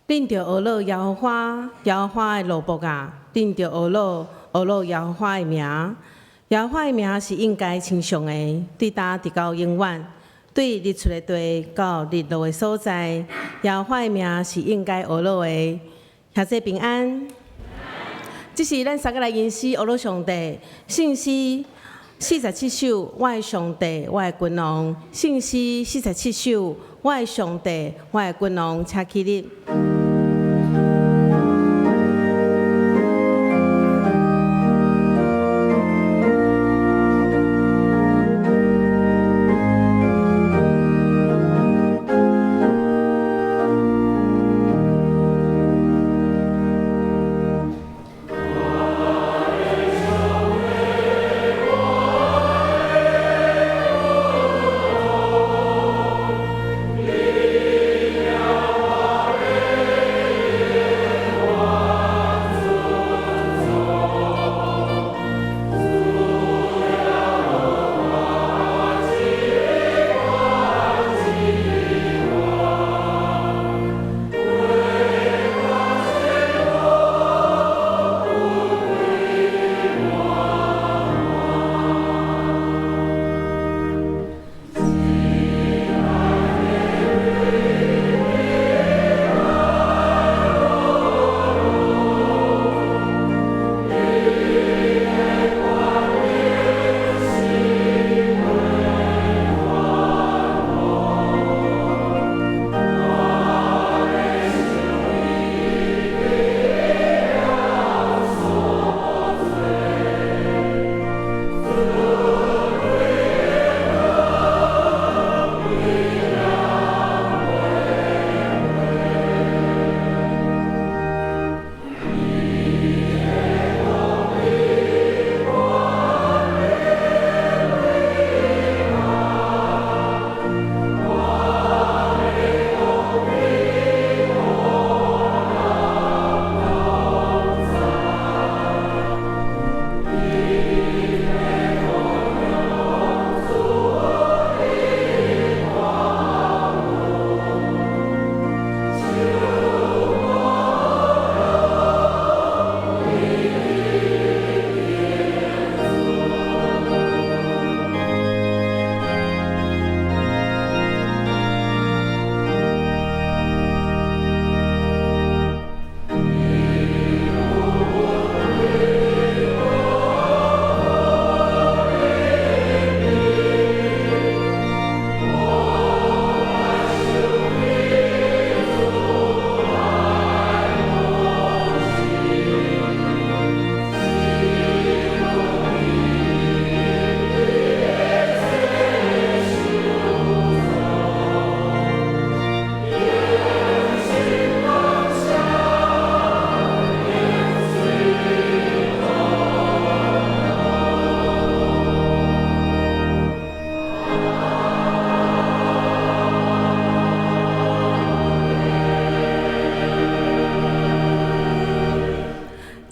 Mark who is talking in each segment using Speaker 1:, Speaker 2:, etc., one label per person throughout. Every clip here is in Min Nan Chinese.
Speaker 1: 恁著呵咾耶和華，耶和華的奴僕啊！恁著呵咾呵咾耶和華的名。耶和華的名是應該稱頌的，對今直到永遠。對日出的地到日落的所在，耶和華的名是應該呵咾的。兄弟平安。這是咱三個來吟詩呵咾上帝，聖詩四十七首，我的上帝，我的君王。聖詩四十七首，我的上帝，我的君王，請起立。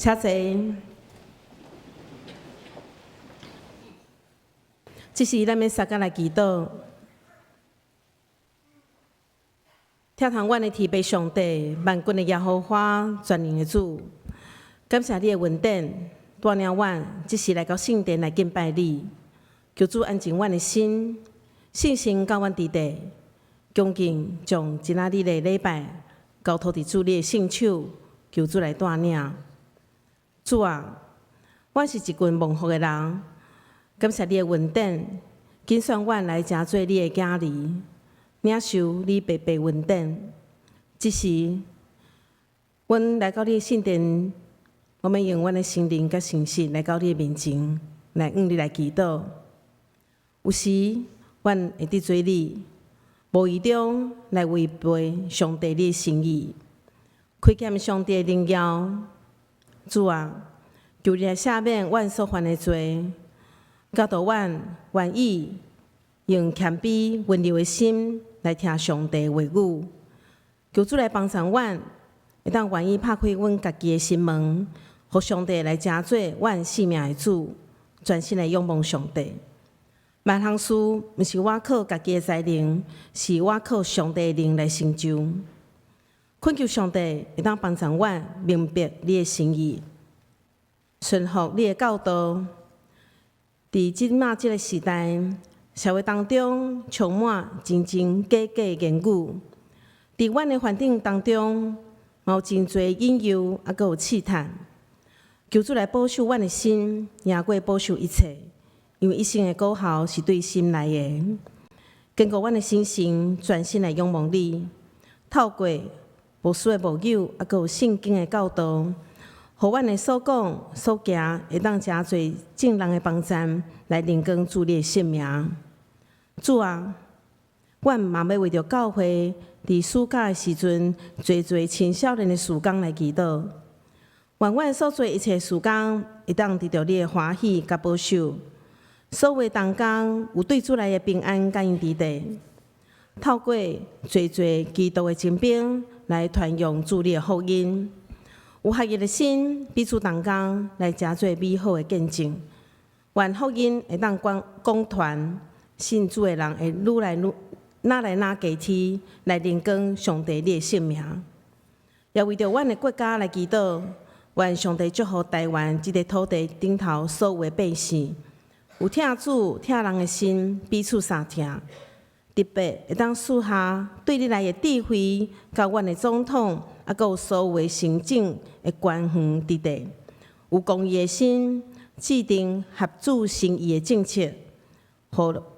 Speaker 1: 請坐。這時咱欲相佮來祈禱，疼痛阮的天父上帝，萬軍的耶和華，全能的主，感謝你的恩典，帶領阮這時來到聖殿來敬拜你。求主安靜阮的心，聖神教阮佇地，恭敬將今仔日的禮拜交託佇主你的聖手，求主來帶領。主啊，阮是一群蒙福的人，感謝你的恩典，揀選阮來成做你的囝兒，領受你白白恩典。這時，阮來到你的聖殿，我們用阮的心靈佮誠實來到你的面前，來向你來祈禱。有時，阮會得罪你，無意中來違背上帝你的心意，虧欠上帝的榮耀。主啊，求你來赦免阮所犯的罪，教導阮願意用謙卑溫柔的心來聽上帝的話語。求主來幫助阮，會當願意拍開阮家己的心門，予上帝來成做阮生命的主，全心來仰望上帝。萬項事毋是我靠家己的才能，是我靠上帝的靈來成就。懇求上帝會當幫助阮明白你的心意，順服你的教導。佇這馬這个時代，社會當中充滿真真假假的言語，佇阮的環境當中，嘛有真濟引誘，猶閣有試探。求主來保守阮的心，贏過保守一切，因為一生的果效是對心來的。堅固阮的心神，專心來仰望你，透過牧師的牧養，猶閣有聖經的教導，予阮的所講所行，會當誠濟眾人的幫贊，來榮光主你的聖名。主啊，阮嘛欲為著教會佇暑假的時陣，濟濟青少年的事工來祈禱。願阮所做一切事工，會當得著你的歡喜佮保守。所有的同工有對主來的平安佮𪜶佇底，透過濟濟基督的精兵來傳揚主你的福音，有合一的心，彼此同工來成做美好的見證。願福音會當廣廣傳，信主的人會愈來愈、愈來愈加添，來榮光上帝你的聖名。也為著阮的國家來祈禱，願上帝祝福台灣這个土地頂頭所有的百姓，有疼主疼人的心，彼此相疼。特別會當賜下對你來的智慧，佮阮的總統，猶閣有所有的行政的官員佇底，有公義的心，制定合主心意的政策，予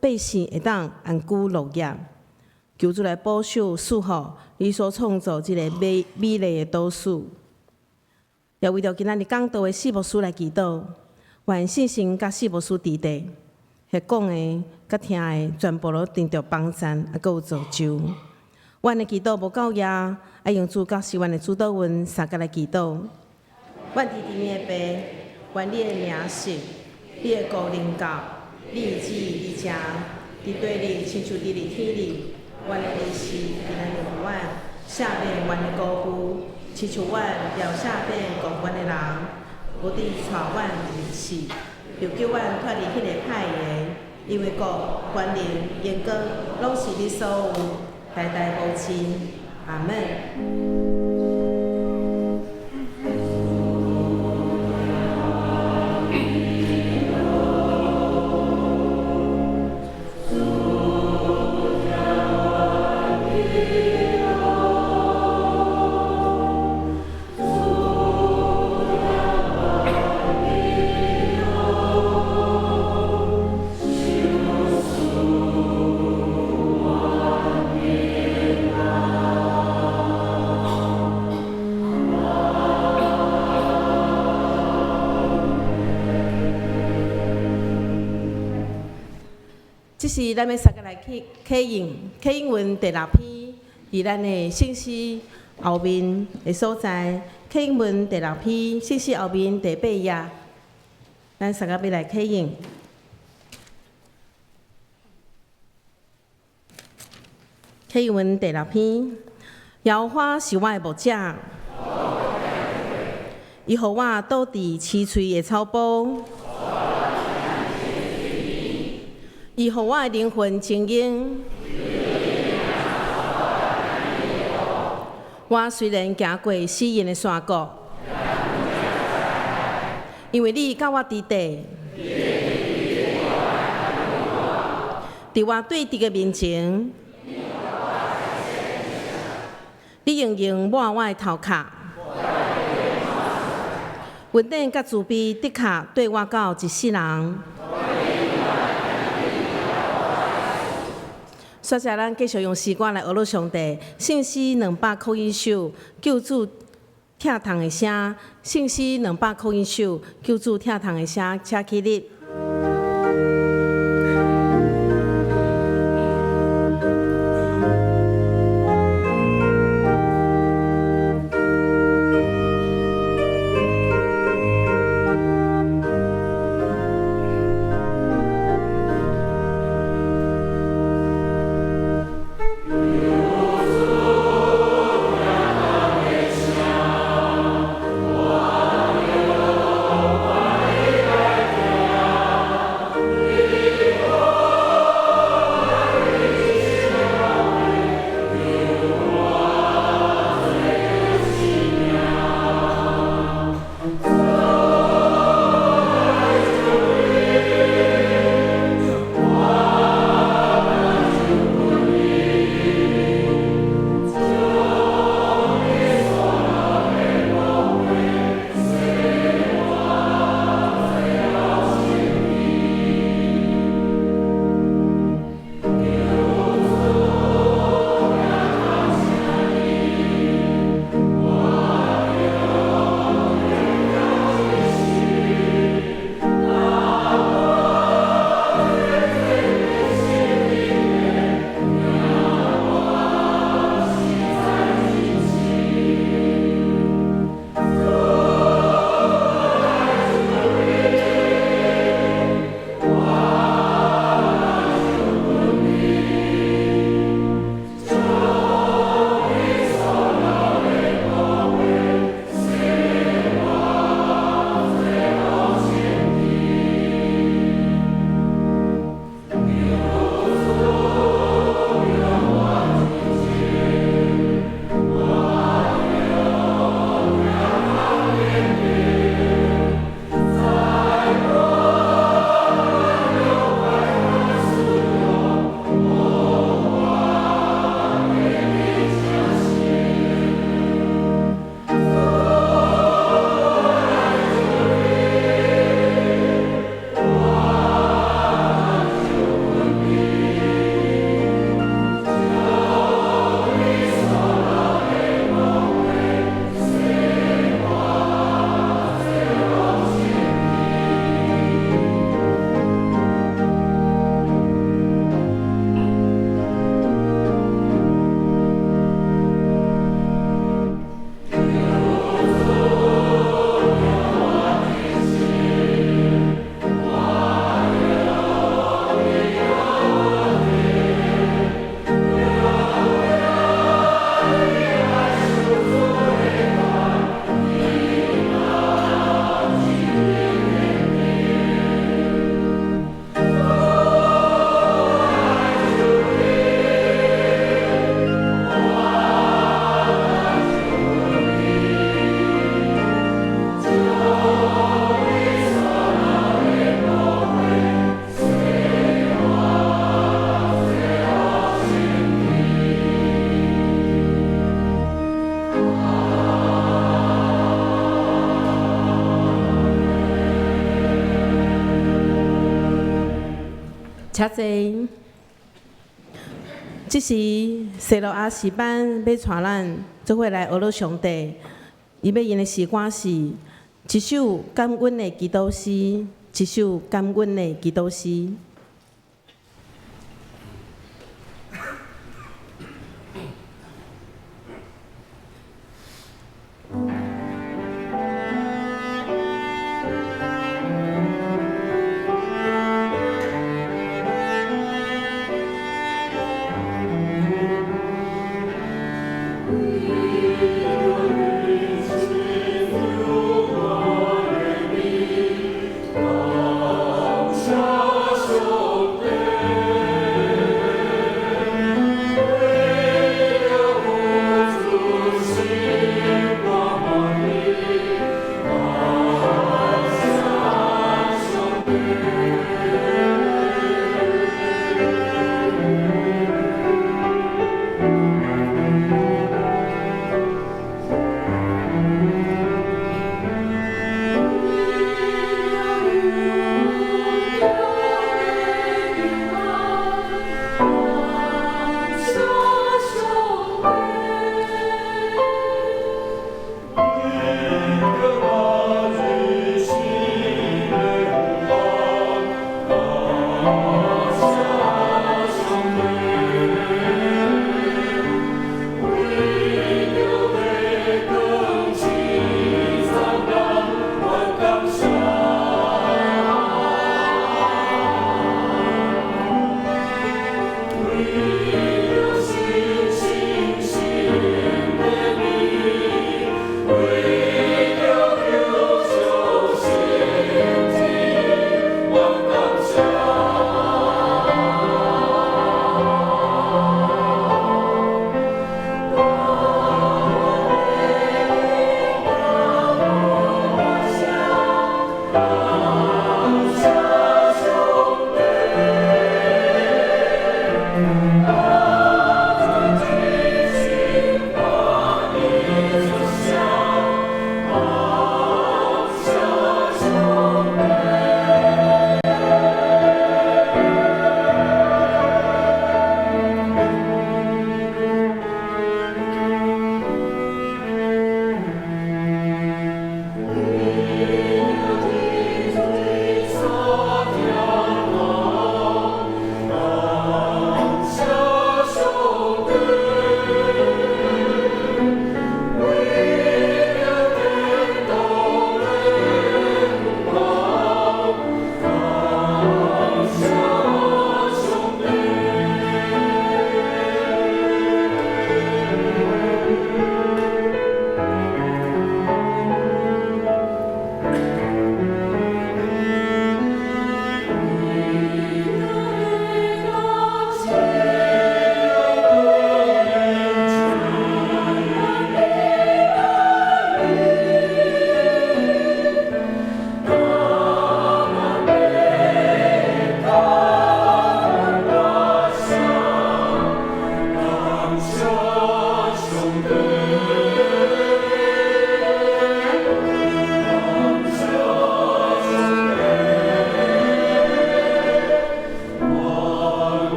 Speaker 1: 百姓會當安居樂業。求主來保守賜福你所創造這个美美麗的島嶼，也為著今仔日講道的四牧師來祈禱，願聖神佮四牧師佇底，彼講的佮聽的，全部攏得著幫贊，猶閣有造就。阮的祈禱無夠額，愛用主教示阮的主禱文，相佮來祈禱。阮佇天的父，願你的名聖，你的國臨到，你的旨意佇遮，佇地裡親像佇咧天裡。阮的日時，今仔日予阮，赦免阮的過負，親像阮饒赦免告阮的人，無得帶阮入試，又救阮脫離彼个歹的，因為國、權能、榮光，攏是你所有，代代無盡。阿門。這時咱欲相佮來去啟應，啟應文第六篇，佇咱的聖詩後面的所在。啟應文第六篇，聖詩後面第八頁，咱相佮欲來啟應。啟應文第六篇，耶和華是我的牧者，伊予我倒佇青翠的草埔。伊予我的靈魂清盈。我雖然行過死蔭的山谷，因為你佮我佇底，佇我對敵的面前，你用油抹我的頭殼，恩典佮慈悲的確綴我到一世人。煞來咱繼續用詩歌來學樂上帝，聖詩201首，救主疼痛的聲。聖詩201首，救主疼痛的聲，請起立。請坐。這時，西羅亞詩班欲帶咱做伙來學樂上帝。伊欲用的詩歌是一首感恩的祈禱詩，一首感恩的祈禱詩。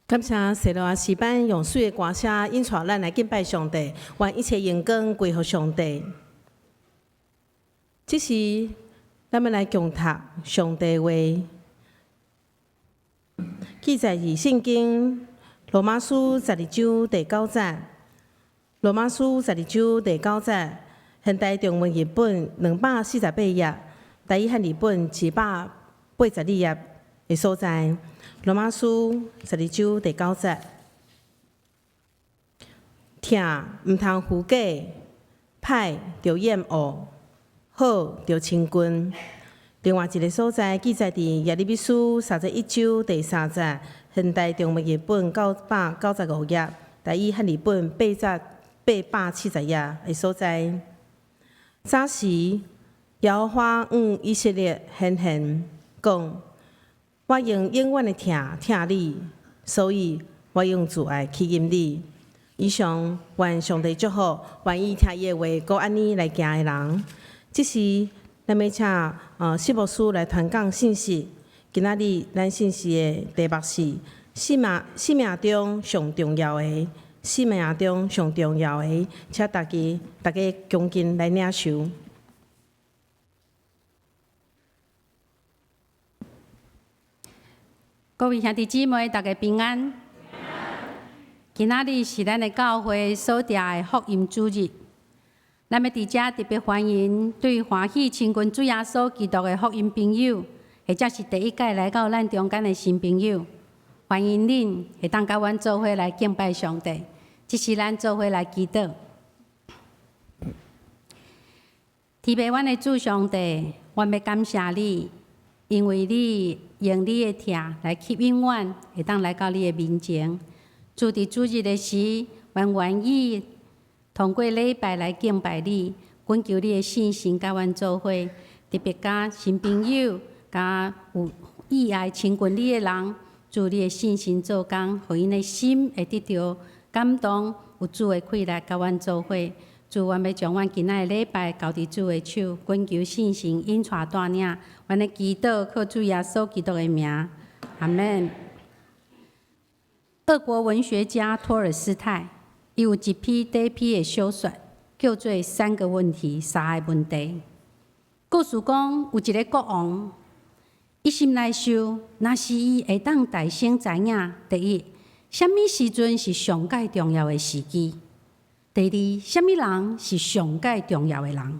Speaker 1: 感謝西羅亞詩班用媠的歌聲引帶咱來敬拜上帝，願一切榮光歸予上帝。這時，咱欲來共讀上帝話，記載佇聖經羅馬書十二章第九節。羅馬書十二章第九節，現代中文譯本248頁，台語漢字本282頁的所在。羅馬書十二章第九節，疼毋通虛假，歹著厭惡，好著親近。另外一个所在記載佇耶利米書31章第三節，現代中文譯本995頁。台語漢字本八節870頁的所在。早時，耶和華向以色列顯現，講：我用永遠的疼疼你，所以我用慈愛吸引你。以上，願上帝祝福願意聽伊的話，閣按呢來行的人。這時，咱欲請施牧師來傳講信息。今仔日咱信息的題目是生命中上重要的，生命中上重要的，請大家恭敬來領受。
Speaker 2: 各位兄弟姊妹，大家平安。今仔日是咱的教會所定的福音主日，咱欲佇遮特別歡迎對歡喜親近主耶穌基督的福音朋友，或者是第一擺來到咱中間的新朋友，歡迎恁會當佮阮做伙來敬拜上帝。這時咱做伙來祈禱。天父，阮的主上帝，阮欲感謝你，因為你用你的疼來吸引阮，會當來到你的面前。主，佇主日的時，阮願意通過禮拜來敬拜你，懇求你的聖神佮阮做伙，特別佮新朋友、佮有意愛親近你的人，主，你的聖神做工，予𪜶的心會得著感動，有主的氣力佮阮做伙。主，阮欲將阮今仔的禮拜交佇主的手，懇求聖神引帶帶領，阮的祈禱靠主耶穌基督的名，阿門。俄國文學家托爾斯泰，伊有一篇短篇的小說，叫做《三個問題》，三个問題。故事講有一個國王，伊心內想，若是伊會當大聲知影，第一，啥物時陣是上蓋重要的時機；第二，啥物人是上蓋重要的人；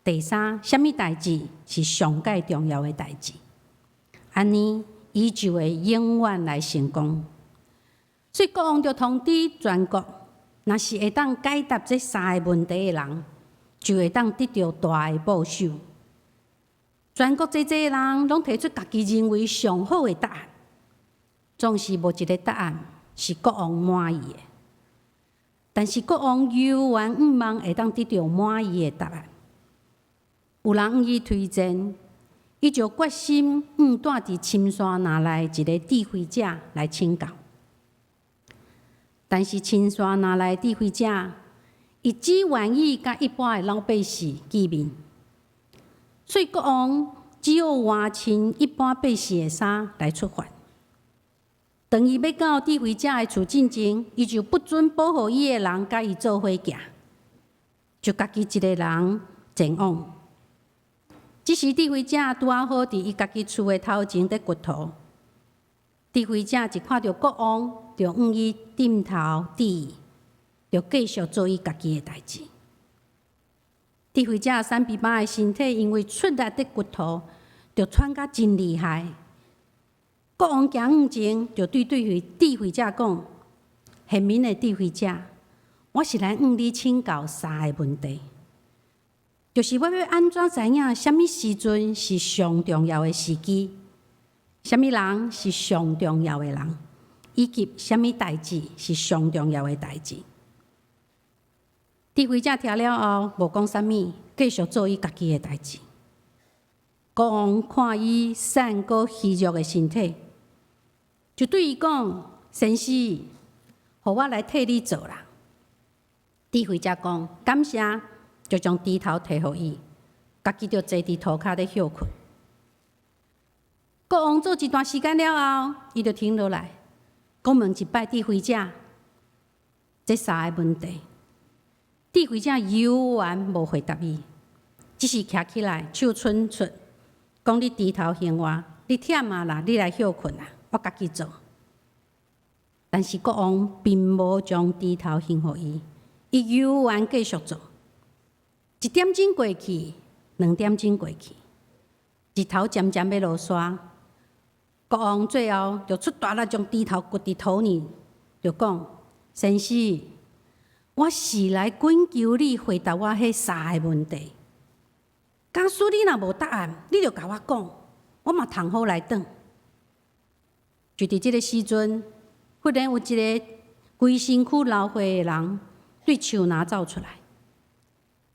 Speaker 2: 第三，啥物代誌是上蓋重要的代誌。按呢，伊就會永遠來成功。所以國王就通知全國，若是會當解答這三個問題的人，就會當得著大的報酬。全國濟濟人攏提出家己認為上好的答案，總是無一個答案是國王滿意的。但是國王猶原向望會當得著滿意的答案。有人向伊推薦，伊就決心向蹛佇深山林內一个智慧者來請教。但是深山林內智慧者，伊只願意佮一般的老百姓見面，所以國王只好換穿一般百姓的衫來出發。當伊欲到智慧者的厝進前，伊就不准保護伊的人佮伊做伙行，就家己一个人前往。這時智慧者拄仔好佇伊家己厝的頭前佇掘土。智慧者一看著國王，就向伊點頭致意，就繼續做伊家己的代誌。智慧者瘦襞襞的身體因為出力佇掘土，就喘甲真厲害。國王行向前，就對智慧者講：賢明的智慧者，我是來向你請教三个問題，就是我欲按怎知影啥物時陣是上重要的時機，啥物人是上重要的人，以及啥物代誌是上重要的代誌。智慧者聽了後，無講啥物，繼續做伊家己的代誌。國王看伊瘦閣虛弱的身體，就對伊講：先生，予我來替你做啦。智慧者講：感謝，就將鋤頭提予伊，家己就坐佇塗跤咧歇睏。國王做一段時間了後，伊就停落來，閣問一擺智慧者這三個問題。智慧者猶原無回答伊，只是徛起來，手伸出，講你鋤頭還我，你忝啊啦，你來歇睏啦，我家己做。但是國王並無將鋤頭還予伊，伊猶原繼續做。一點鐘過去，2點鐘過去，日頭漸漸欲落山。國王最後就出大力將鋤頭掘佇土裡，就講：先生，我是來懇求你回答我彼三个問題。假使你若無答案，你就共我講，我嘛通好來轉。就佇這个時陣，忽然有一个規身軀流血的人對樹林走出來，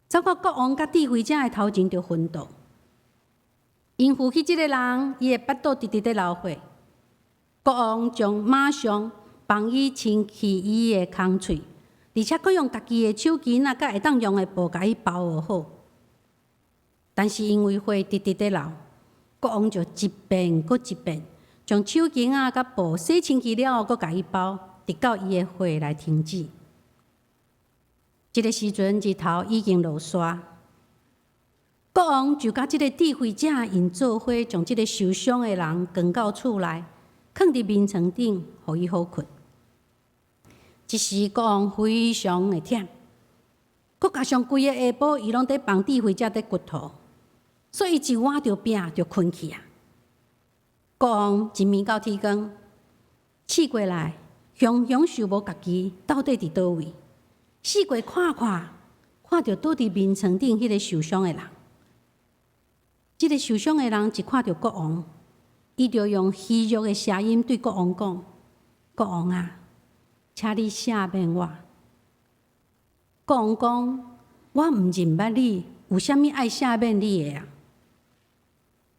Speaker 2: 走到國王佮智慧者的頭前就昏倒。𪜶扶起這个人，伊的腹肚直直咧流血。國王將馬上幫伊清去伊的空喙，而且閣用家己的手巾仔佮會當用的布共伊包好。但是因為血直直咧流，國王就一遍閣一遍將手巾仔佮布洗清氣了後，閣共伊包，直到伊的血來停止。這个時陣日頭已經落山，國王就佮這个智慧者𪜶做伙，將這个受傷的人扛到厝內，囥佇眠床頂，予伊好睏。這時國王非常的忝，閣加上規个下晡，伊攏佇幫智慧者佇掘土，所以伊一倚著餅就睏去啊。國王一暝到天光，醒過來，雄雄想無家己到底佇佗位，四界看看，看著倒佇眠床頂彼个受傷的人。這个受傷的人一看著國王，伊就用虛弱的聲音對國王講：“國王啊，請你赦免我。”國王講：“我毋認捌你，有啥物愛赦免你的啊？”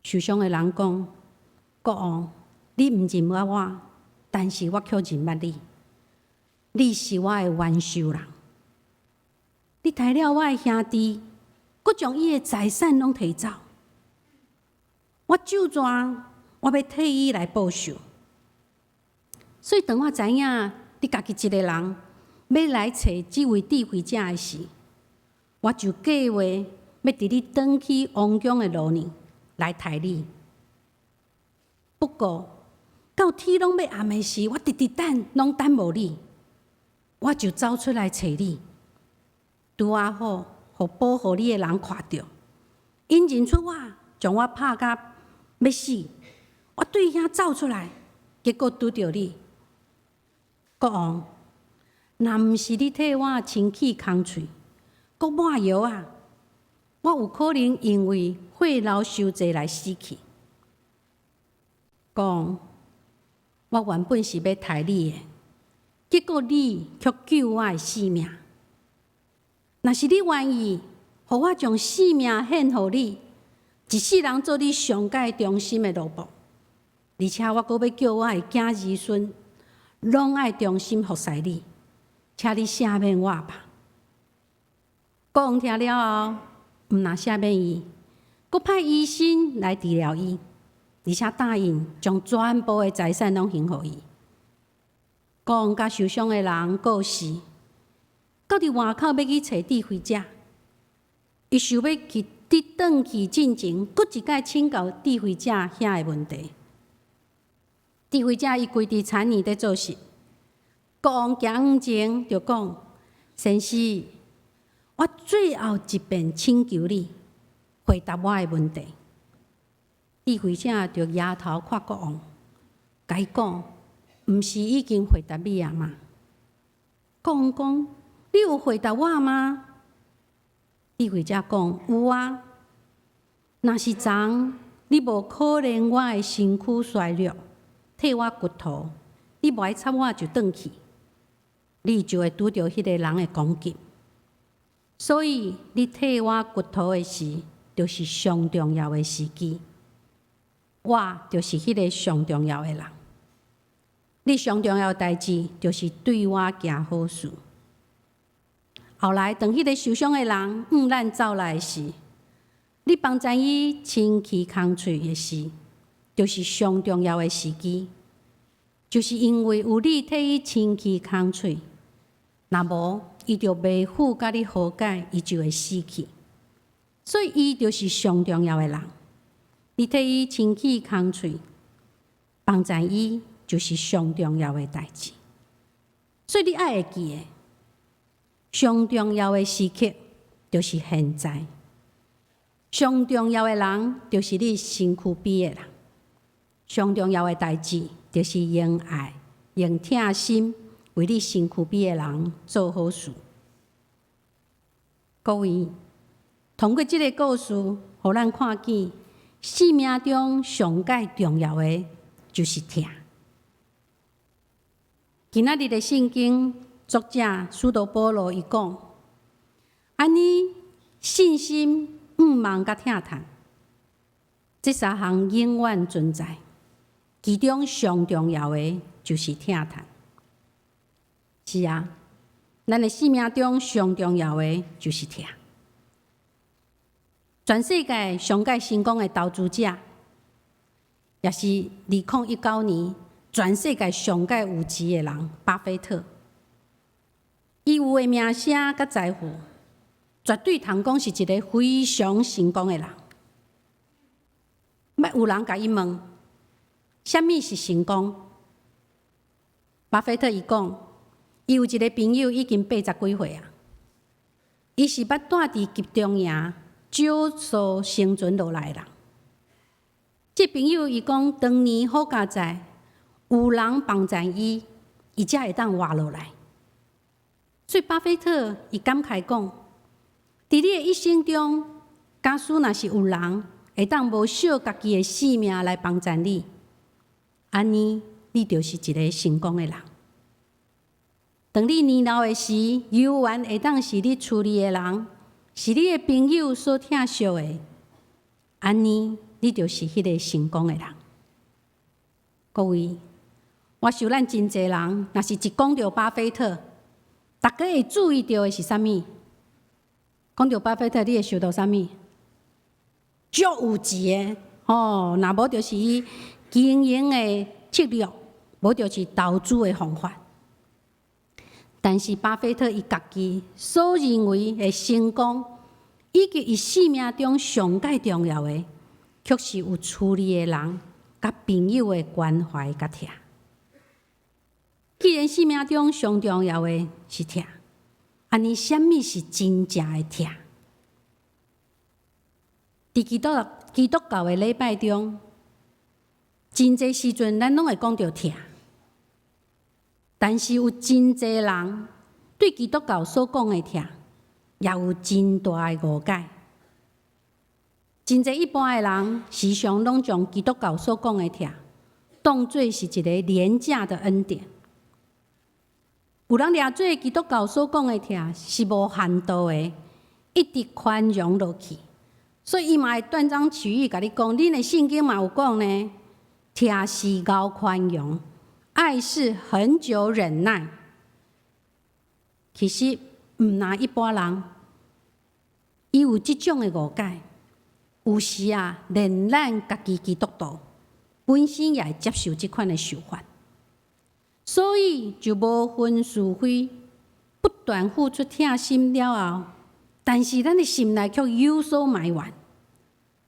Speaker 2: 受傷的人講：“國王，你毋認捌我，但是我卻認捌你。你是我的冤仇人，你刣了我的兄弟，閣將伊的財產攏提走。我咒詛，我欲替伊來報仇。所以當我知影你家己一个人欲來揣這位智慧者的時，我就計劃欲佇你轉去王宮的路呢來刣你。不過到天攏欲暗的時，我直直等，攏等無你，我就走出來揣你。拄仔好，予保護你的人看著，𪜶認出我，將我拍甲欲死。我對遐走出來，結果拄著你。國王，若毋是你替我清去空喙，閣抹藥仔，我有可能因為血流傷濟來死去。國王，我原本是欲刣你的，結果你卻救我的性命。若是你願意，予我將性命獻予你，一世人做你上蓋忠心的奴僕，而且我閣欲叫我的囝兒孫攏愛忠心服侍你，請你赦免我吧。國王聽了後，毋但赦免伊，閣派醫生來治療伊，而且答應將全部的財產攏還予伊。國王佮受傷的人過世，到佇外口欲去揣智慧者，伊想欲去佇轉去進前，閣一擺請教智慧者遐个問題。智慧者伊跪佇田園佇做事，國王行向前就講：“先生，我最後一遍請求你回答我的問題。”智慧者就抬頭看國王，共伊講：“毋是已經回答你啊嗎？”國王講：“你有回答我嗎？”智慧者講：“有啊。若是昨你無可憐我的身軀衰弱，替我掘土，你無愛插我就轉去，你就會拄著彼个人的攻擊。所以你替我掘土的時，就是上重要的時機。我就是彼个上重要的人。你上重要的代誌，就是對我行好事。後來，當彼个受傷的人向咱走來時，你幫助伊清去空喙的時，就是上重要的時機。就是因為有你替伊清去空喙，若無伊就袂赴佮你和解，伊就會死去。所以伊就是上重要的人。你替伊清去空喙，幫助伊就是上重要的代誌。所以你愛會記得，上重要的時刻就是現在。上重要的人就是你身軀邊的人。上重要的代誌就是用愛、用疼心為你身軀邊的人做好事。各位，通過這个故事，予咱看見生命中上蓋重要的就是疼。今仔日的聖經作者使徒保羅伊講：按呢信心、向望佮疼嘆，這三項永遠存在。其中上重要的就是疼嘆。是啊，咱的生命中上重要的就是疼。全世界上蓋成功的投資者，也是2019年全世界上蓋有錢的人，巴菲特。伊有的名聲佮財富，絕對通講是一个非常成功的人。欲有人共伊問，啥物是成功？巴菲特伊講，伊有一个朋友已經80幾歲啊，伊是捌蹛佇集中營少數生存落來的人。這朋友伊講，當年好佳哉，有人幫贊伊，伊才會當活落來。所以巴菲特伊感慨講，佇你的一生中，假使若是有人會當無惜家己的性命來幫贊你，按呢，你就是一个成功的人。當你年老的時，猶原會當是你厝裡的人，是你的朋友所疼惜的，按呢，你就是彼个成功的人。各位，我想咱真濟人，若是一講著巴菲特，大家會注意著的是啥物？講著巴菲特，你會想著啥物？足有錢的，吼，若無就是伊經營的策略，無就是投資的方法。但是巴菲特伊家己所認為的成功，以及伊生命中上蓋重要的，卻是有厝裡的人佮朋友的關懷佮疼。既然生命中上重要的是疼，按呢，啥物是真正的疼？佇基督教的禮拜中，真濟時陣咱攏會講著疼，但是有真濟人對基督教所講的疼，也有真大的誤解。真濟一般的人時常攏將基督教所講的疼，當做是一个廉價的恩典。有人掠做基督教所講的疼是無限度的，一直寬容落去，所以伊嘛會斷章取義共你講，恁的聖經嘛有講呢，疼是𠢕寬容，愛是恆久忍耐。其實毋若一般人，伊有這種的誤解，有時啊，連咱家己基督徒本身也會接受這款的手法。所以就無分是非，不斷付出疼心了後，但是咱的心內卻有所埋怨，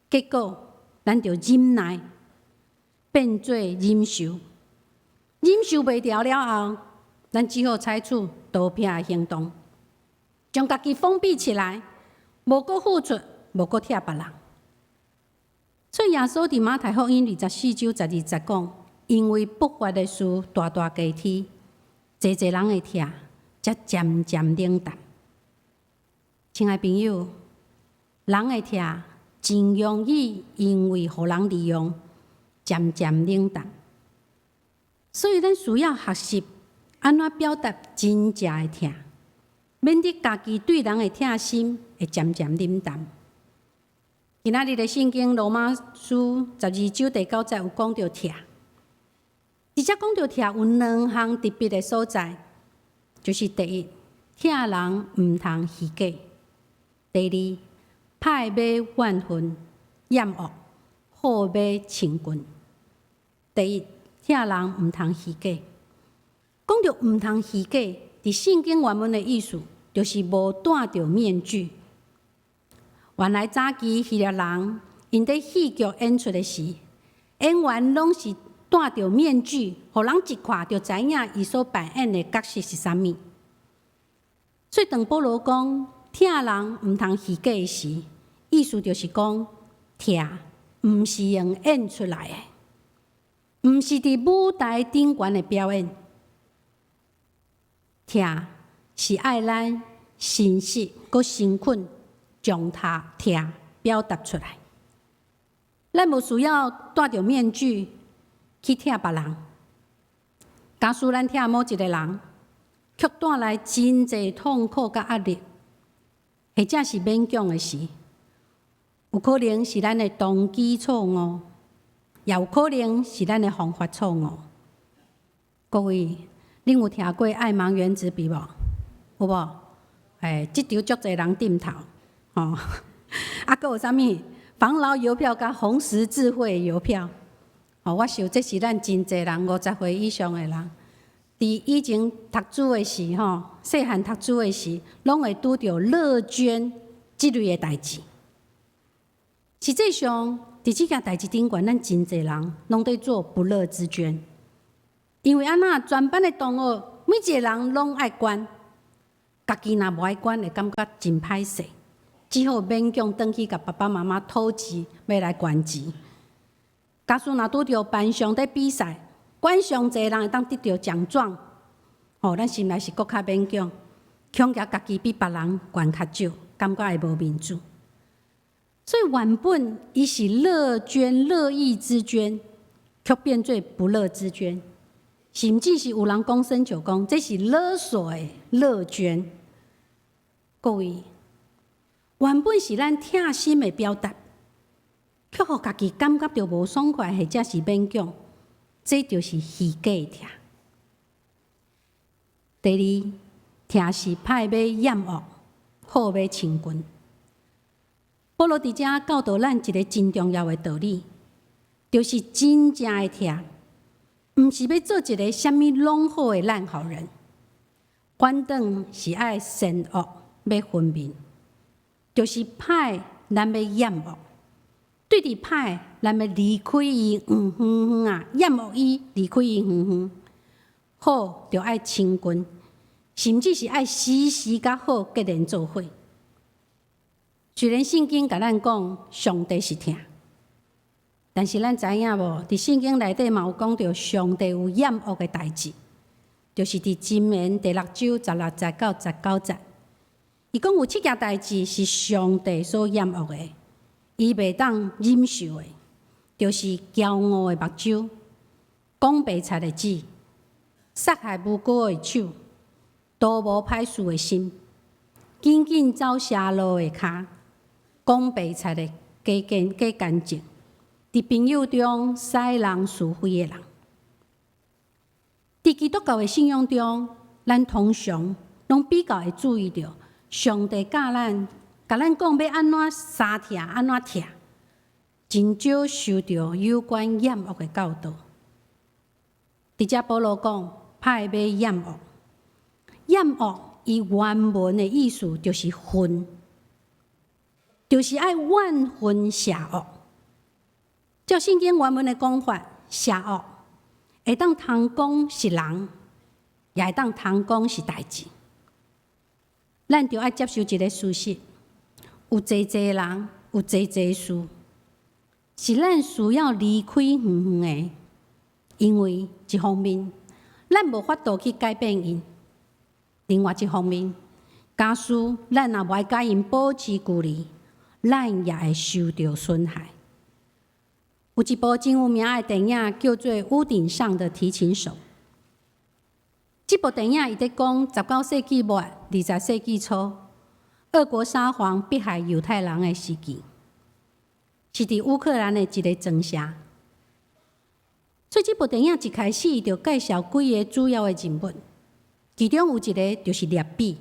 Speaker 2: 結果咱就忍耐，變做忍受，忍受袂牢了後，咱只好採取逃避的行動，將家己封閉起來，無閣付出，無閣疼別人。所以耶穌佇馬太福音24章12節講：因為不法的事大大加添，濟濟人的疼才漸漸冷淡。親愛朋友，人的疼真容易因為予人利用，漸漸冷淡。所以咱需要學習按怎表達真正的疼，免得家己對人的疼心會漸漸冷淡。今仔日的聖經羅馬書12章第9節有講著疼。而且講著疼有兩項特別的所在，就是第一，疼人毋通虛假；第二，歹買怨恨、厭惡，好買親近。第一，疼人毋通虛假。講著毋通虛假，佇聖經原文的意思，就是無戴著面具。原來早期希臘人𪜶佇戲劇演出的時，演員攏是戴著面具，予人一看就知影伊所扮演的角色是啥物。所以當保羅講疼人毋通虛假的時，意思就是講疼毋是用演出來的，毋是佇舞台頂懸的表演。疼是愛咱誠實閣誠懇將他疼表達出來。咱無需要戴著面具去疼別人，假使咱疼某一个人，卻帶來真濟痛苦佮壓力，或者是勉強的時，有可能是咱的動機錯誤，也有可能是咱的方法錯誤。各位，恁有聽過愛盲原子筆無？有無？哎，這場足濟人點頭，吼。啊，閣有啥物？防老郵票佮紅十字會郵票。哦，我想這是咱真濟人50歲以上的人，佇以前讀書的時，吼，細漢讀書的時，攏會拄著樂捐這類的代誌。實際上，佇這件代誌頂懸，咱真濟人攏佇做不樂之捐，因為按怎全班的同學每一個人攏愛捐，家己若無愛捐，會感覺真歹勢，只好勉強轉去共爸爸媽媽討錢，欲來捐錢。假使若拄著班上佇比賽，捐上濟人會當得著獎狀，吼，咱心內是閣較勉強，恐驚家己比別人捐較少，感覺會無面子。所以原本伊是樂捐、樂意之捐，卻變做不樂之捐，甚至是有人講生就講，這是勒索的樂捐。各位，原本是咱疼心的表達，卻予家己感覺著無爽快，或者是勉強，這就是虛假的疼。第二，疼是歹欲厭惡，好欲親近。保羅佇遮教導咱一个真重要的道理，就是真正的疼，毋是欲做一个啥物攏好的爛好人，反轉是愛善惡欲分明，就是歹咱欲厭惡，對佇歹咱欲離開伊遠遠遠啊，厭惡伊，離開伊遠遠。好著愛親近，甚至是愛時時佮好結連做伙。雖然聖經共咱講上帝是疼，但是咱知影無？佇聖經內底嘛有講著上帝有厭惡的代誌，就是佇箴言第六章16節到19節，伊講有七件代誌是上帝所厭惡的，伊袂當忍受的，就是驕傲的目睭、講白賊的舌、殺害無辜的手、圖謀歹事的心、緊緊走邪路的跤、講白賊的假見假見證，佇朋友中使人是非的人。佇基督教的信仰中，咱通常攏比較會注意著上帝教咱，共咱講欲按怎相疼，按怎疼，真少受著有關厭惡的教導。佇遮保羅講，歹欲厭惡，厭惡伊原文的意思就是恨，就是愛怨恨邪惡。照聖經原文的講法，邪惡會當通講是人，也會當通講是代誌。咱著愛接受一个事實：有濟濟人，有濟濟事，是咱需要離開遠遠的，因為一方面，咱無法度去改變𪜶；另外一方面，假使咱若無愛佮𪜶保持距離，咱也會受著損害。有一部真有名的電影叫做《屋頂上的提琴手》。這部電影伊佇講19世紀末、20世紀初，俄國沙皇迫害猶太人的時期，是佇烏克蘭的一個莊城。所以這部電影一開始伊就介紹幾个主要的人物，其中有一个就是拉比。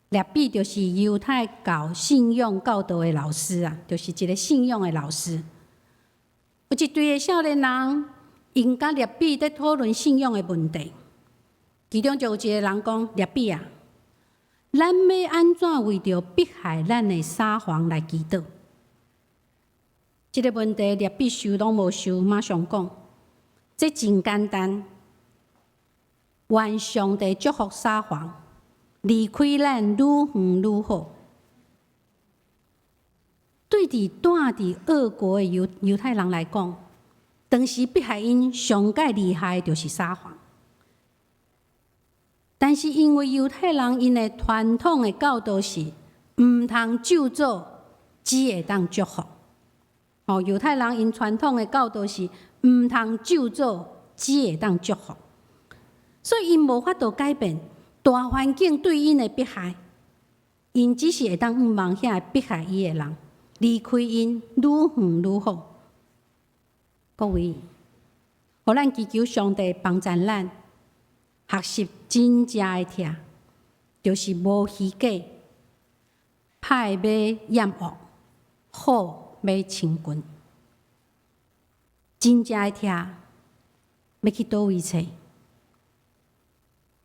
Speaker 2: 拉比就是猶太教信仰教導的老師啊，就是一个信仰的老師。有一隊的少年人，𪜶佮拉比佇討論信仰的問題，其中就有一个人講：拉比啊，咱欲按怎為著迫害咱的沙皇來祈禱？這个問題，拉比想攏無想，馬上講：這真簡單，願上帝祝福沙皇，離開咱愈遠愈好。對佇住佇俄國的猶太人來講，當時迫害𪜶上蓋厲害的就是沙皇。但是因為猶太人𪜶的傳統的教導是，毋通咒詛，只會當祝福。哦，猶太人𪜶傳統的教導是，毋通咒詛，只會當祝福。所以𪜶無法度改變大環境對𪜶的迫害，𪜶只是會當向望遐个迫害伊的人離開𪜶愈遠愈好。各位，予咱祈求上帝幫贊咱學習真正的疼，就是無虛假，歹欲厭惡，好欲親近。真正的疼，欲去佗位揣？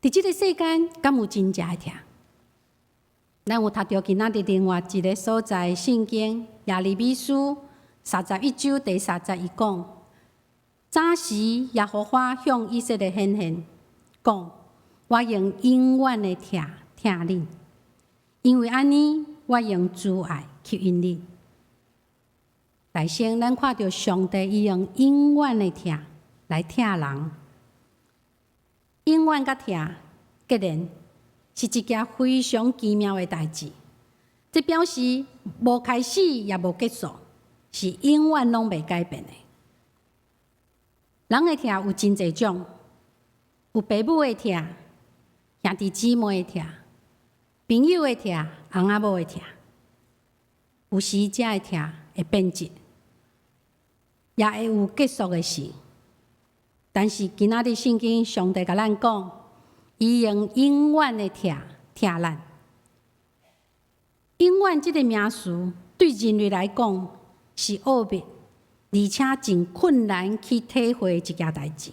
Speaker 2: 佇這个世間，敢有真正的疼？咱有讀著今仔日另外一个所在聖經耶利米書31章第三節，伊講：早時耶和華向以色列顯現，講：我用永遠的疼疼恁，因為按呢，我用慈愛吸引恁。來先，咱看著上帝伊用永遠的疼來疼人，永遠佮疼，結連是一件非常奇妙的代誌。這表示無開始也無結束，是永遠攏袂改變的。人的疼有真濟種，有爸母的疼、兄弟姊妹的疼、朋友的疼、翁仔某的疼。有時這个疼會變質，也會有結束的時。但是今仔日聖經上帝共咱講，伊用永遠的疼疼咱。永遠這个名詞對人類來講是奧秘，而且真困難去體會的一件代誌。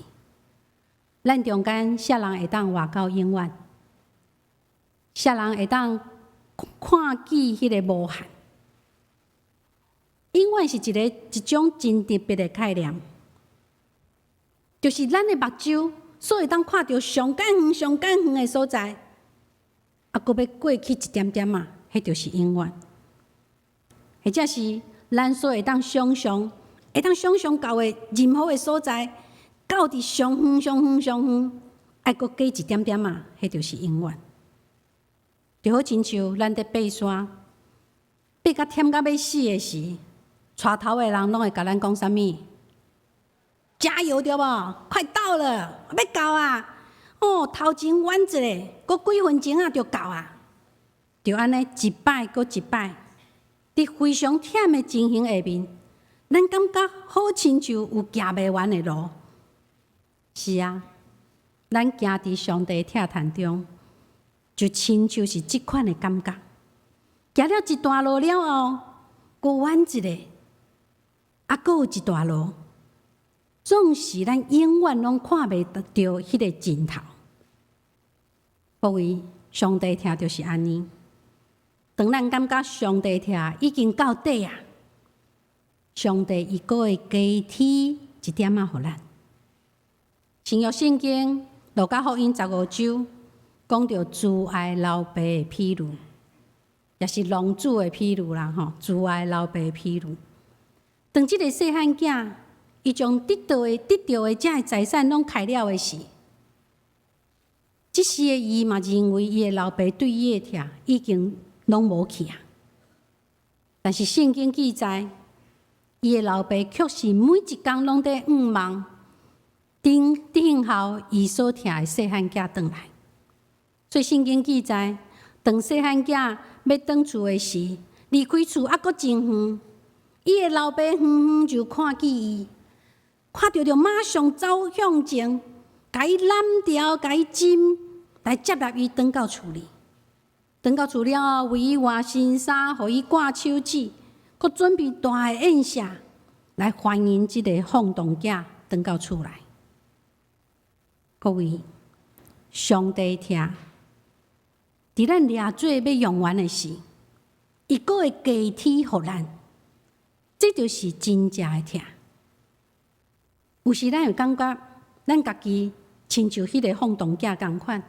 Speaker 2: 咱中間啥人會當活到永遠？啥人會當看見彼个無限？永遠是一種真特別的概念，就是咱的目睭所會當看著上較遠、上較遠的所在，啊，閣欲過去一點點仔，彼就是永遠。或者是咱所會當想象、會當想象到的任何的所在，到佇上遠、上遠、上遠，愛閣加一點點仔，彼就是永遠。就好親像咱佇爬山，爬甲忝甲欲死的時，帶頭的人攏會共咱講啥物？加油對無？快到了，欲到啊！哦，頭前遠一下，閣幾分鐘仔就到啊！就按呢一擺閣一擺，佇非常忝的情形下面，咱感覺好親像有行袂完的路。是啊，咱行佇上帝疼痛中，就親像是這款的感覺。行了一段路了後，閣遠一下，啊，閣有一段路，總是咱永遠攏看袂著彼个盡頭。各位，上帝疼就是按呢。當咱感覺上帝疼已經到底啊，上帝伊閣會加添一點仔予咱。新約聖經路加福音15章講著慈愛老爸的比喻，也是浪子的比喻啦吼，慈愛老爸的比喻。當這个細漢囝，伊將得著的這个財產攏開了的時，這時的伊嘛認為伊的老爸對伊的疼已經攏無去啊。但是聖經記載，伊的老爸卻是每一工攏佇向望，等候伊所疼的細漢囝轉來。所以聖經記載，當細漢囝欲轉厝的時，離開厝猶閣真遠，伊的老爸遠遠就看見伊，看著就馬上走向前，共伊攬牢，共伊斟，來接納伊轉到厝裡。轉到厝了後，為伊換新衫，予伊掛手指，閣準備大的宴席來歡迎這个放蕩囝轉到厝來。各位，上帝疼，佇咱掠做欲用完的時，伊閣會加添予咱，這就是真正的疼。有時咱會感覺，咱家己親像彼个放蕩囝仝款，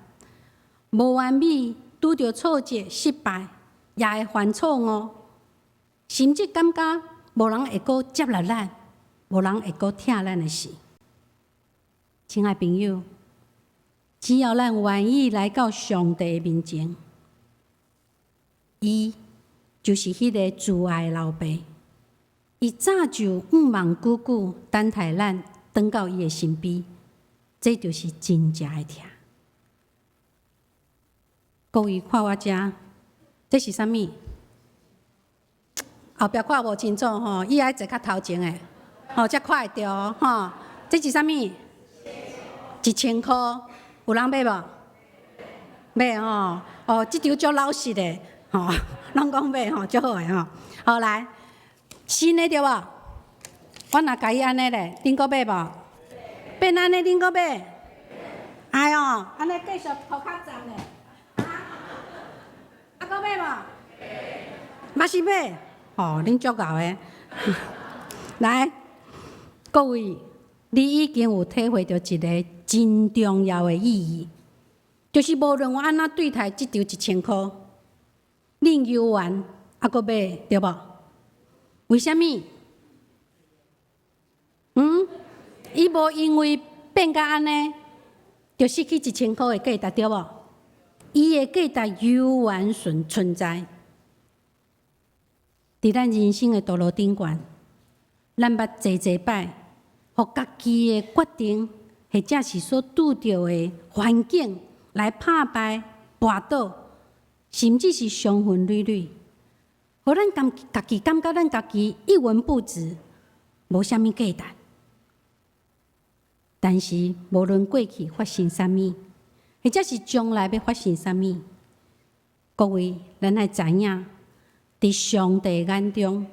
Speaker 2: 無完美，拄著挫折、失敗，也會犯錯誤，甚至感覺無人會閣接納咱，無人會閣疼咱的時。親愛朋友，只要咱願意來到上帝面前，伊就是彼个慈愛的老爸，伊早就向望久久等待咱轉到伊的身邊，這就是真正的疼。各位看我遮，這是啥物？後壁看無清楚吼，伊愛坐較頭前的，吼才看會著吼。這是啥物？1000箍，有人買無？買吼，哦，這張足老實的，吼，攏講買吼，足好的吼。好來，新的對無？我若共伊按呢咧，恁閣買無？變按呢，恁閣買？哎喲，按呢繼續塗較讚咧。啊，啊，閣買無？嘛是買？哦，恁足𠢕的。來，各位，你已經有體會著一个真重要的意義，就是無論我按怎對待這張一千箍，恁猶原猶閣買，對無？為啥物？嗯？伊無因為變甲按呢，就失去一千箍的價值，對無？伊的價值猶原存在。佇咱人生的道路頂懸，咱捌濟濟擺，予家己的決定，或者是所拄著的環境來拍敗、絆倒，甚至是傷痕累累，予咱家己感覺咱家己一文不值，無啥物價值。但是無論過去發生啥物，或者是將來欲發生啥物，各位，咱愛知影，佇上帝眼中，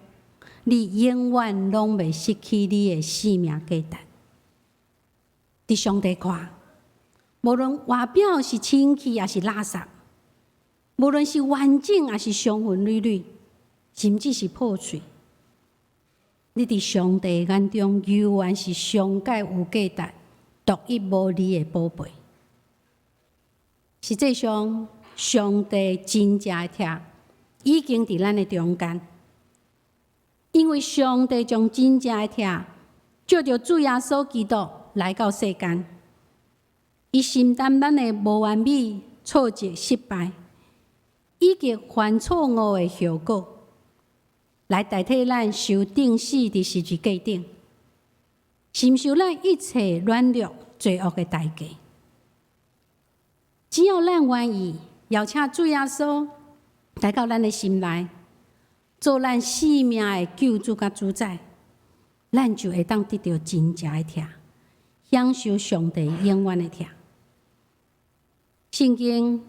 Speaker 2: 你永遠攏袂失去你的生命價值。佇上帝看，無論外表是清氣抑是垃圾，無論是完整抑是傷痕累累，甚至是破碎，你佇上帝眼中猶原是上蓋有價值、獨一無二的寶貝。實際上，上帝真正的疼已經佇咱的中間，因為上帝將真正的疼藉著主耶穌基督來到世間，伊承擔咱的無完美、挫折、失敗，以及犯錯誤的後果，來代替咱受釘死佇十字架頂，承受咱一切軟弱、罪惡的代價。只要咱願意邀請主耶穌來到咱的心內，做咱生命的救主佮主宰，咱就會當得著真正的疼，享受上帝永遠的疼。聖經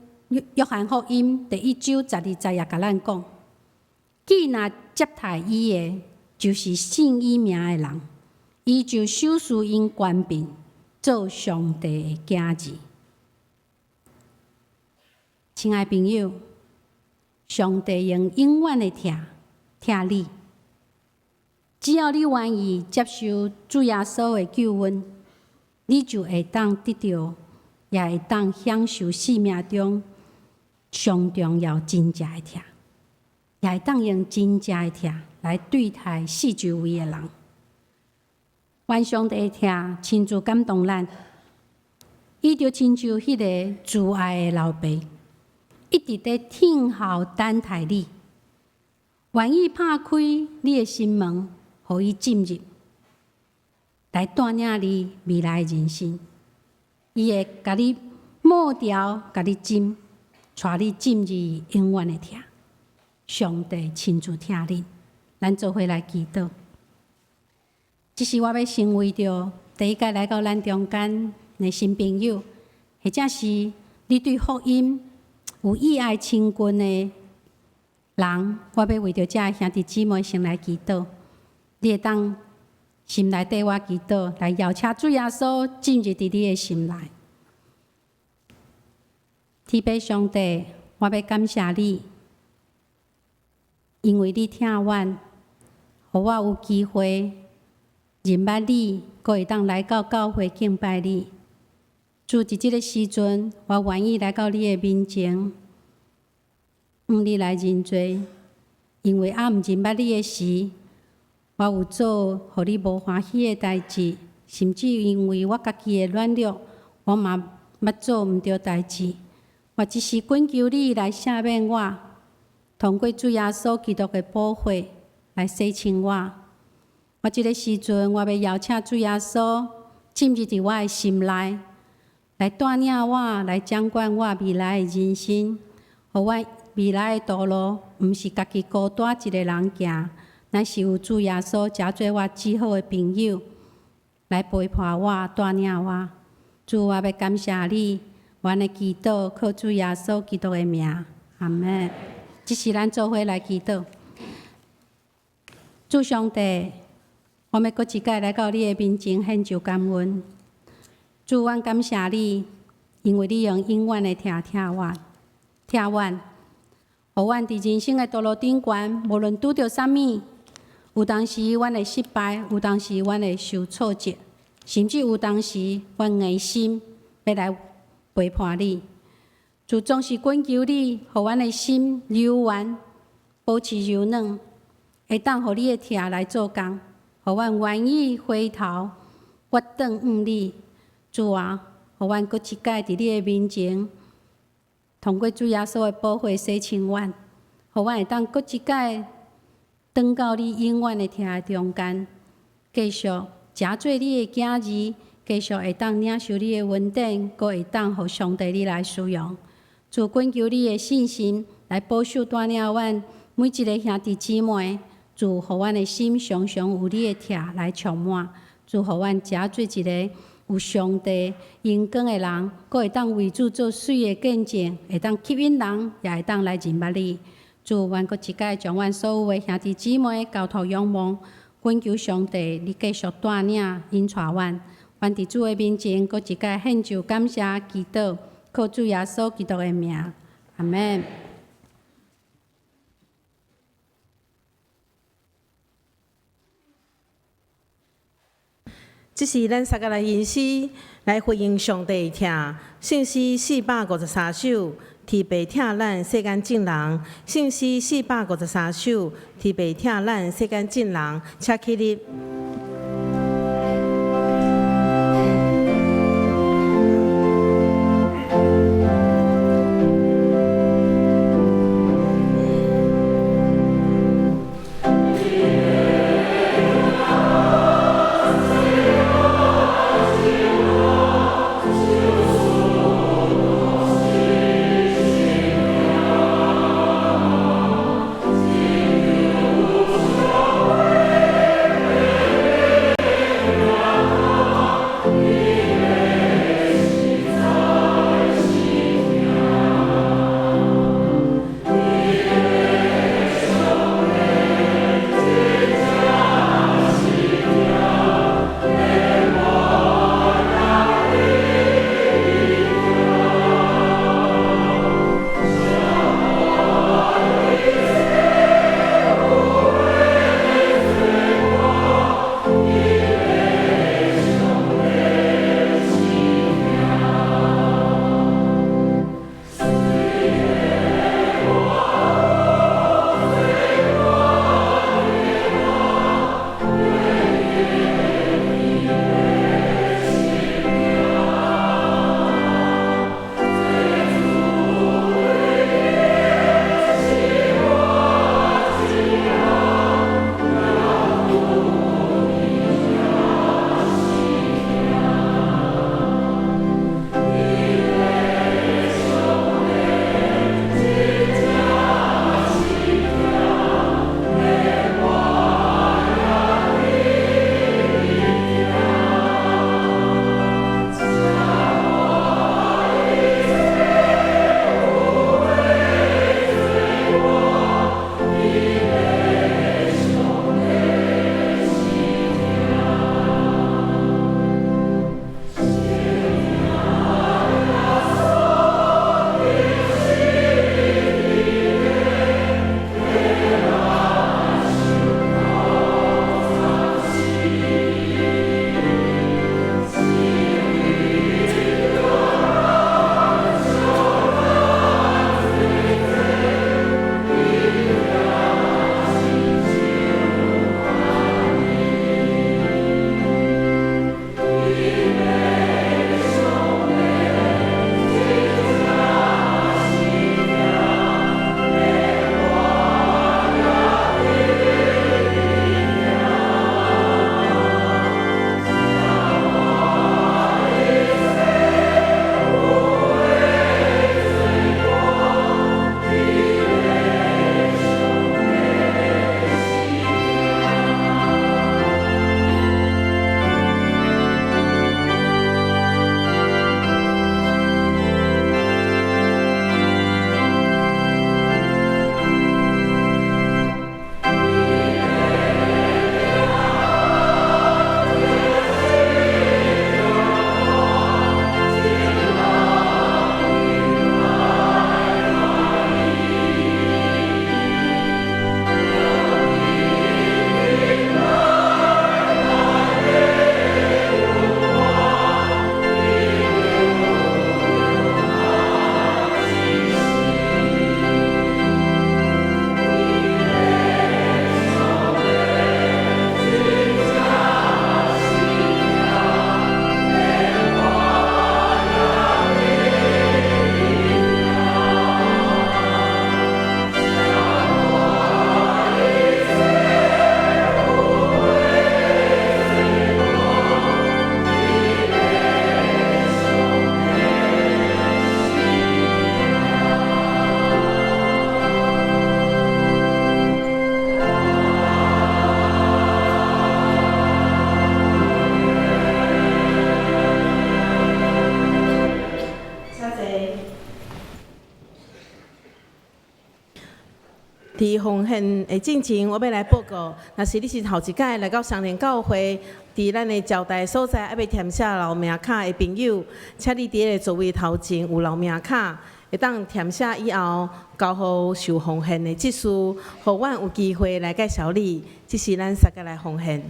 Speaker 2: 約翰福音第一章12節也共咱講：既若接待伊的，就是信伊名的人，伊就賞賜𪜶權柄，做上帝的囝兒。親愛朋友，上帝用永遠的疼疼你，只要你願意接受主耶穌的救恩，你就會當得著，也會當享受生命中上重要真正的疼，也會當用真正的疼來對待四周圍的人。願上帝的疼親自感動咱，伊就親像彼个慈愛的老爸，一直佇等候等待你，願意拍開你的心門，予伊進入，來帶領你未來的人生。伊會共你抹掉，共你浸，帶你進入永遠的疼。上帝親自疼你，咱做伙來祈禱。這是我欲先為著第一擺來到咱中間的新朋友，或者是你對福音有意愛親近的人，我欲為著這兄弟姊妹先來祈禱。你會當心內綴我祈禱，來邀請主耶穌進入佇你的心內。天父上帝，我欲感謝你，因為你疼阮，予我有機會認捌你，閣會當來到教會敬拜你。主，佇這个時陣，我願意來到你的面前，向你來認罪，因為猶毋認捌你的時，我有做予你無歡喜的代誌，甚至因為我家己的軟弱，我嘛捌做毋對代誌。我這時懇求你來赦免我，通過主耶穌基督的寶血來洗清我。我這个時陣，我欲邀請主耶穌進入佇我的心內，來帶領我，來掌管我未來的人生。予阮未來的道路，毋是家己孤單一个人行，乃是有主耶穌成做我至好的朋友，來陪伴我、帶領我。主，我欲感謝你，阮的祈禱靠主耶穌基督的名，阿們。這時咱做伙來祈禱。主上帝，我欲閣一擺來到你的面前獻上感恩。主，阮感謝你，因為你用永遠的疼疼阮，疼阮，予阮佇人生的道路頂懸，無論拄著啥物，有當時阮會失敗，有當時阮會受挫折，甚至有當時阮硬心欲來背叛你。主總是懇求你，予阮的心柔軟，保持柔軟，會當予你的疼來做工，予阮願意回頭，回轉向你。主啊，予阮閣一擺佇你的面前，通過主耶穌的寶血洗清阮，予阮會當閣一擺轉到你永遠的疼的中間，繼續成做你的囝兒，繼續會當領受你的恩典，閣會當予上帝你來使用。主懇求你的信心來保守帶領阮每一个兄弟姊妹。主，予阮的心常常有你的疼來充滿。主，予阮成做一个有上帝榮光的人，閣會當為主做媠的見證，會當吸引人，也會當來認捌你。主，阮閣一擺將阮所有的兄弟姊妹交託仰望，懇求上帝，你繼續帶領引帶阮。阮佇主的面前，閣一擺獻上感謝祈禱，靠主耶穌基督的名，阿們。
Speaker 1: 這是咱三個來吟詩來回應上帝的疼，聖詩453首，天父疼咱世間眾人。聖詩453首，天父疼咱世間眾人，請起立。佇奉獻的進前，我欲來報告。若是你是頭一擺來到雙連教會，佇咱的招待所在，猶未填寫留名卡的朋友，請你佇個座位頭前有留名卡，會當填寫以後交予受奉獻的執事，予阮有機會來介紹你。這是咱三個來奉獻。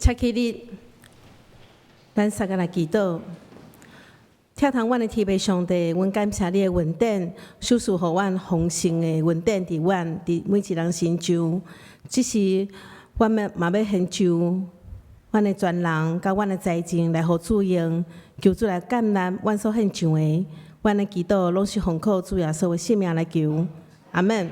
Speaker 1: 請起立，咱三个來祈禱。疼痛阮的天父上帝，阮感謝你的恩典，賞賜予阮豐盛的恩典，佇阮佇每一人身上。這時，阮欲嘛欲獻上阮的全人，佮阮的財政來予主用，求主來接納阮所獻上的。阮的祈禱攏是奉靠主耶穌的聖名來求，阿門。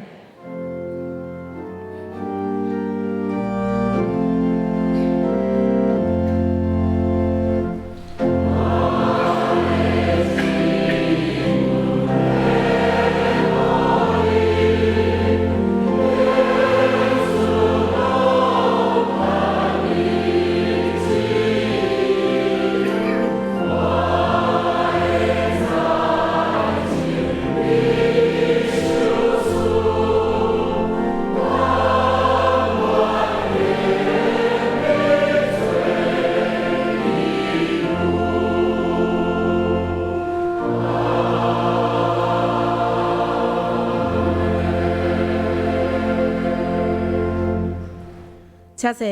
Speaker 1: 請坐。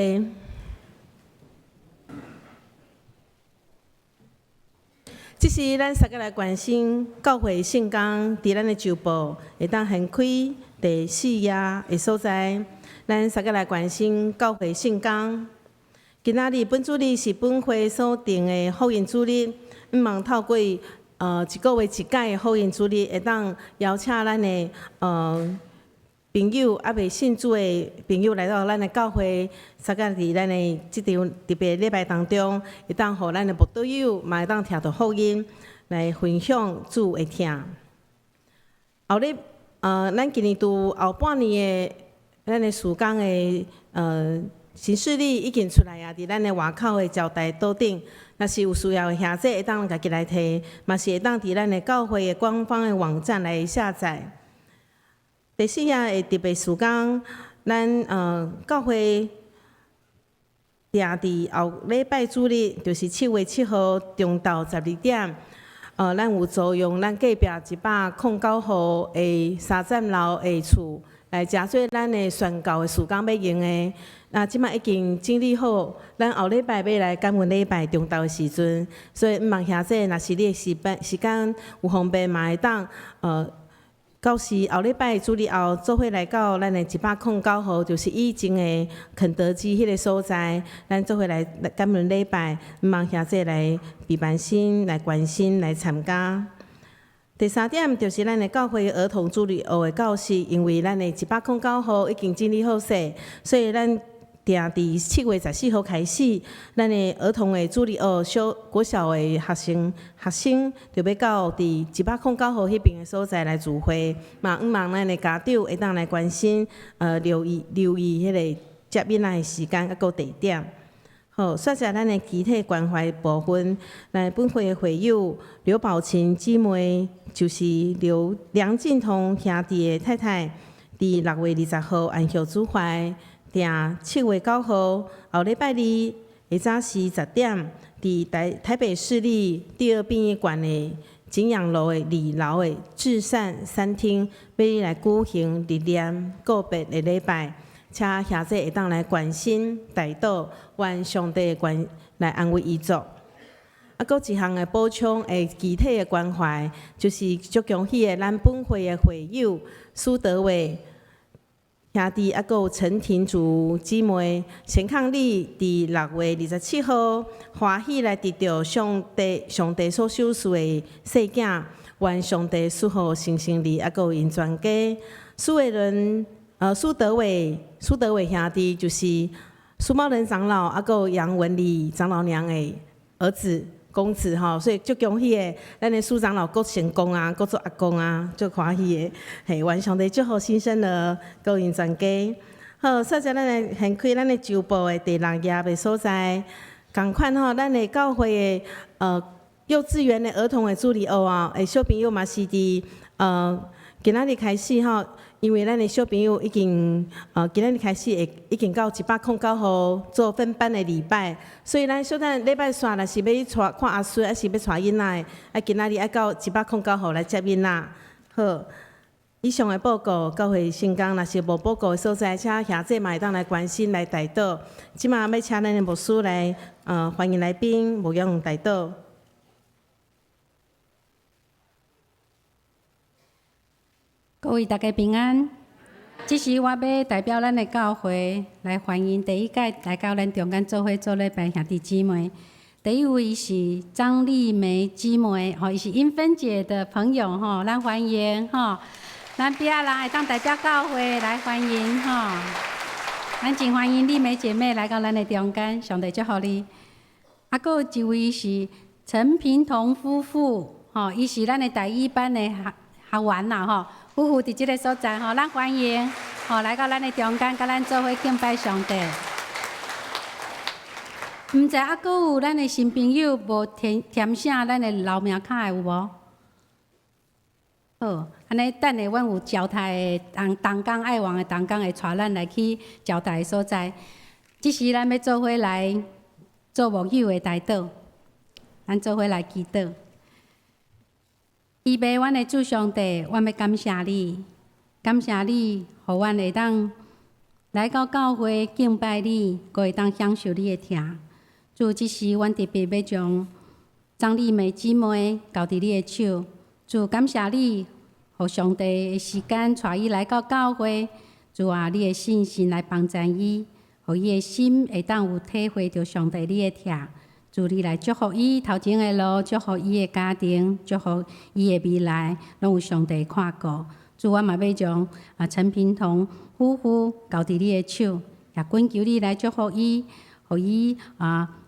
Speaker 1: 這時咱三个來關心教會聖工，佇咱的週報會當掀開第四頁的所在。咱三个來關心教會聖工。今仔日本主日是本會所定的福音主日，向望透過一個月一擺的福音主日，會當邀請咱的朋友，猶未信主的朋友來到咱的教會，參加佇咱的這場特別禮拜當中，會當予咱的慕道友嘛會當聽著福音來分享主的疼。後日，咱今年度後半年的咱的事工的行事曆已經出來啊，佇咱的外口的招待桌頂，若是有需要的兄弟會當家己來提，嘛是會當佇咱的教會的官方的網站來下載。第四頁的特別事工，咱教會定佇後禮拜主日，就是7月7號中晝12點，咱有租用咱隔壁109號的三層樓的厝來成做咱的宣教的事工欲用的。那這擺已經整理好，咱後禮拜欲來感恩禮拜中晝的時陣，所以毋望兄弟，若是你的時間有方便，嘛會當到時後禮拜主日後做伙來到咱的109號，就是以前的肯德基彼个所在，咱做伙來感恩禮拜，毋望兄弟來備辦心、來關心、來參加。第三點就是咱的教會兒童主日學的教室，因為咱的109號已經整理好勢，所以咱定佇7月14號開始，咱的兒童的主日學小國小的學生就欲到佇109號彼爿的所在來聚會，嘛向望咱的家長會當來關心，留意彼个接囡仔的時間抑閣地點。好，煞來咱的肢體關懷部分，咱本會的會友劉寶琴姊妹，就是劉梁進通兄弟的太太，佇6月20號安息主懷，訂7月9號後禮拜二下早時10點，佇台北市立第二殯儀館的景陽樓的二樓的至善餐廳，欲來舉行入殮告別的禮拜，請兄弟會當來關心代禱，願上帝關來安慰遺族。啊，閣一項的補充的肢體的關懷，就是足恭喜的咱本會的會友蘇德偉兄弟，抑閣有陳廷竹姊妹，先伉儷佇6月27號歡喜來得著上帝所賞賜的細囝，願上帝賜福新生兒，抑閣有𪜶全家。蘇偉倫，蘇德偉兄弟就是蘇茂仁長老，抑閣有楊文麗長老娘的兒子公子吼，所以足恭喜的，咱的蘇長老閣成功啊，閣做阿公啊，足歡喜的，嘿，願上帝祝福新生兒，閣𪜶全家。好，煞來咱來掀開咱的週報的第六頁的所在，仝款吼，咱的教會的幼稚園的兒童的主日學啊，的小朋友嘛是佇今仔日開始吼，因為咱的小朋友已經今仔日開始會已經到109號做分班的禮拜，所以咱小等禮拜三若是欲去帶看阿孫，抑是欲帶囡仔的，啊今仔日愛到109號來接囡仔。好，以上的報告，教會聖工若是無報告的所在，請兄弟嘛會當來關心來代禱。這馬欲請咱的牧師來，歡迎來賓，牧養代禱。
Speaker 2: 各位大家平安。這時我欲代表咱的教會來歡迎第一屆來到咱中間做伙做禮拜兄弟姊妹。第一位是張麗梅姊妹，吼，伊是英芬姐的朋友，吼，咱歡迎，吼。咱邊仔人會當代表教會來歡迎，吼。咱真歡迎麗梅姐妹來到咱的中間，上帝祝福你。啊，閣有一位是陳平彤夫婦，吼，伊是咱的台語班的學員啦，吼。夫婦佇這个所在吼，咱歡迎吼來到咱的中間，佮咱做伙敬拜上帝。毋知猶閣有咱的新朋友無填寫咱的留名卡的有無？好，按呢等下阮有招待的同工愛王的同工會帶咱來去招待的所在。這時咱欲做伙來做牧友的代禱，咱做伙來祈禱。慈悲阮的主上帝，阮欲感謝你，感謝你，予阮會當來到教會敬拜你，閣會當享受你的疼。主，這時阮特別欲將張麗梅姊妹交佇你的手。主，感謝你，予上帝的時間帶伊來到教會。主啊，你的信心來幫助伊，予伊的心會當有體會著上帝你的疼。主，你來祝福伊頭前的路，祝福伊的家庭，祝福伊的未來，攏有上帝看顧。主，我嘛欲將陳平彤夫婦交佇你的手，也懇求你來祝福伊，予伊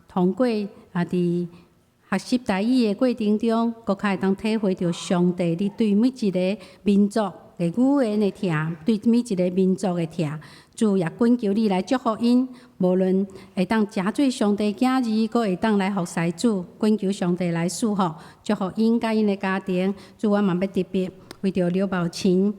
Speaker 2: 通過佇學習台語的過程中，閣較會當體會著上帝你對每一个民族的語言的疼，對每一个民族的疼。主也懇求你來祝福𪜶，無論會當誠做上帝囝兒，閣會當來服侍主，懇求上帝來賜福，祝福𪜶佮𪜶的家庭。主，我嘛欲特別為著劉寶琴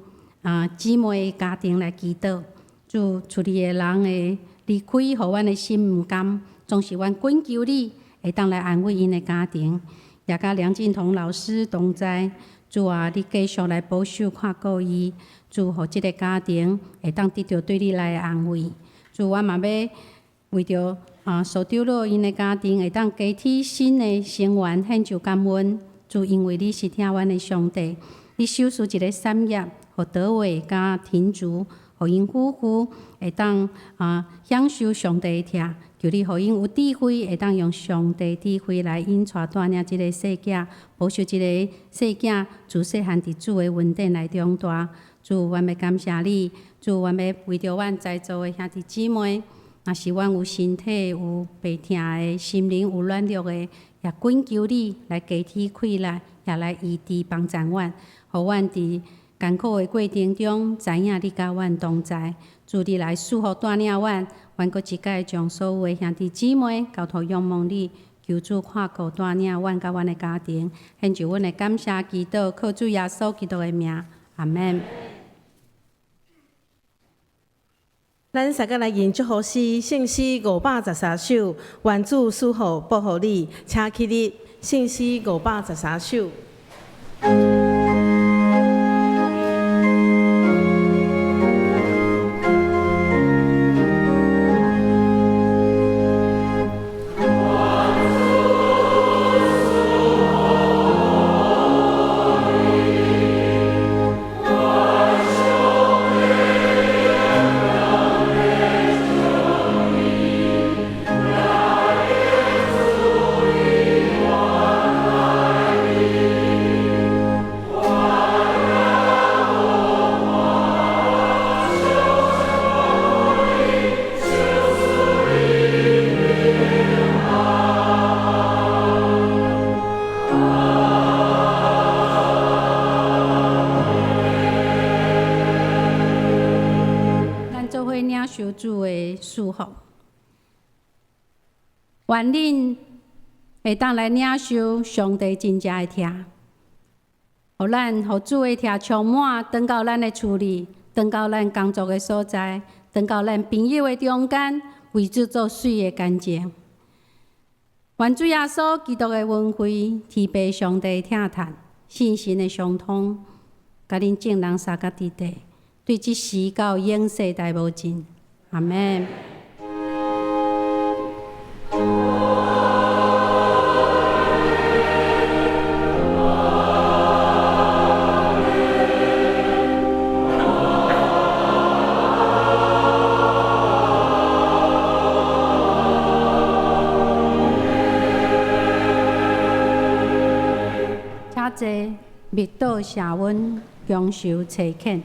Speaker 2: 姊妹的家庭來祈禱。主，厝裡的人的離開，予阮的心毋甘，總是阮懇求你會當來安慰𪜶的家庭，也佮梁靖彤老師同在。主啊，你繼續來保守看顧伊，主，予這个家庭會當得著對你來的安慰。主，我嘛欲為著蘇長老𪜶的家庭會當加添新的成員獻上感恩。主，因為你是疼阮的上帝，你賞賜一个產業，予德偉佮婷竹，予𪜶夫婦會當享受上帝的疼。求你予𪜶有智慧，會當用上帝智慧來引帶帶領這个細囝，保守這个細囝自細漢佇主的恩典來長大。主，阮欲感謝你。主，阮欲為著阮在座的兄弟姊妹，若是阮有身體有病疼的，心靈有軟弱的，也懇求你來加添氣力，也來醫治幫助阮，予阮佇艱苦的過程中，知影你佮阮同在。主，你來賜福帶領阮，阮閣一擺將所有的兄弟姊妹交託仰望你，求主看顧帶領阮佮阮的家庭，獻上阮的感謝祈禱，靠主耶穌基督的名，阿們。
Speaker 1: 咱大家來吟祝福詩，聖詩513首，願主賜福保護你，請起立，聖詩513首。
Speaker 2: 咱做伙領受主的祝福，願恁會當來領受上帝真正的疼，予咱予主的疼充滿，轉到咱的厝裡，轉到咱工作的所在，轉到咱朋友的中間，為主做媠的見證。願主耶穌基督的恩惠、天父上帝的疼疼、聖神的相通，佮恁眾人相佮佇底，對這時到永世代無盡。阿們。請坐，默禱謝恩，享受差遣。